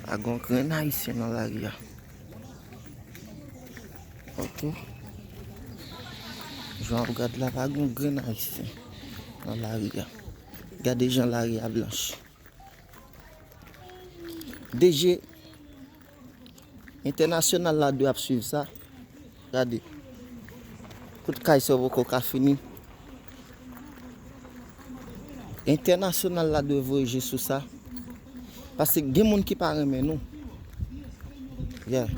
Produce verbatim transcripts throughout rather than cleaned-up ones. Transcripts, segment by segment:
Pa gen yon grenn ayisyen nan lari a. Ok. Jan w ap gad la, pa gen yon grenn ayisyen nan lari a. Gade jan lari a blanch. D G entènasyonal la dwe ap swiv sa. Gade. Tout kay sa yo poko ka fini. Entènasyonal la dwe voye je sou sa. Paske gen moun ki pa renmen nou. Yeah.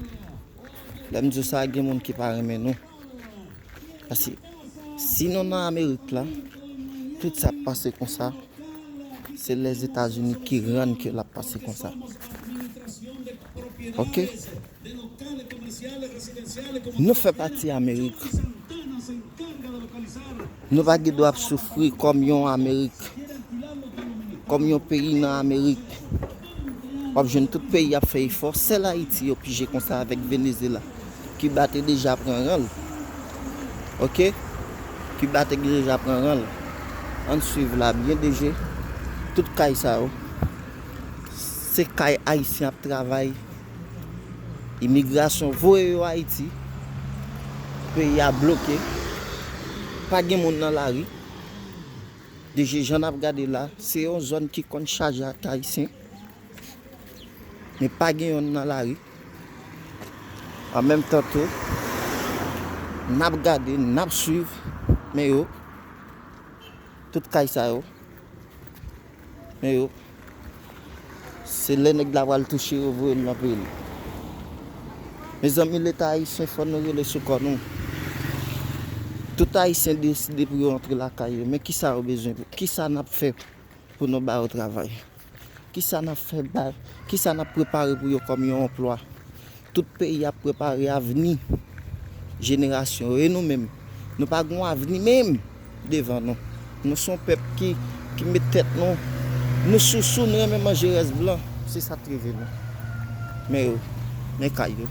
Lè m di w sa, gen moun ki pa renmen nou. Paske si nou nan Amerik la, tout sa ap pase konsa, se Lèzetazini ki rann ke l ap pase konsa. Ok? Nou fè pati Amerik. Nou pa gen dwa ap soufri kòm yon Amerik, kòm yon peyi nan Amerik. W ap jwenn tout peyi ap fè efò. Sèl Ayiti yo pije konsa avèk Venezuela. Kiba te deja pran ran l. Ok? Kiba te deja pran ran l. Ann swiv la byen, D G. Tout kay sa yo, se kay ayisyen ap travay. Imigrasyon voye yo Ayiti. Peyi a bloke. Pa gen moun nan lari. D G, jan n ap gade la, se yon zòn ki konn chaje ak Ayisyen. Men pa gen youn nan lari. An menm tan tou, n ap gade, n ap swiv. Men yo, tout kay sa yo. Men yo, se lè nèg la pral touche yo voye l nan peyi l. Mezanmi, Leta ayisyen, fò nou rele sou kò nou. Tout Ayisyen deside pou yo antre lakay yo. Men kisa yo bezwen? Kisa n ap fè pou nou ba yo travay? Kisa n ap fè ba, kisa n ap prepare pou yo kòm yon anplwa? Tout peyi ap prepare avni jenerasyon yo. E nou menm, nou pa gen yon avni menm devan nou. Nou se yon pèp ki, ki met tèt nou, nou sousou, nou renmen manje rès blan. Se sa k rive nou. Men yo, men kay yo.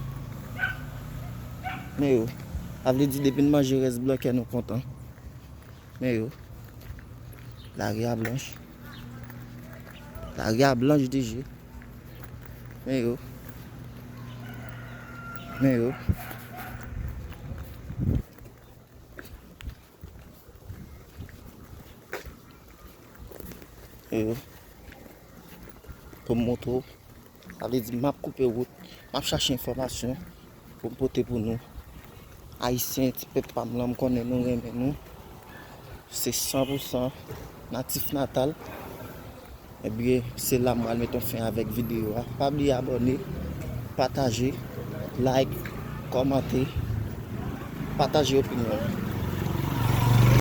Men yo, sa vle di depi n manje rès blan, kè nou kontan. Men yo. Lari a blanch. Lari a blanch, D G. Men yo. Men yo. Men yo. Pou m montre w. Sa vle di m ap koupe wout, m ap chache enfòmasyon pou m pote pou nou. Ayisyen, ti pèp pa m lan, m konnen nou renmen nou. Se san pou san natif natal. Ebyen, se la m pral met yon fen avèk videyo a. Pa bliye abòne, pataje, like, kòmante, pataje opinyon w.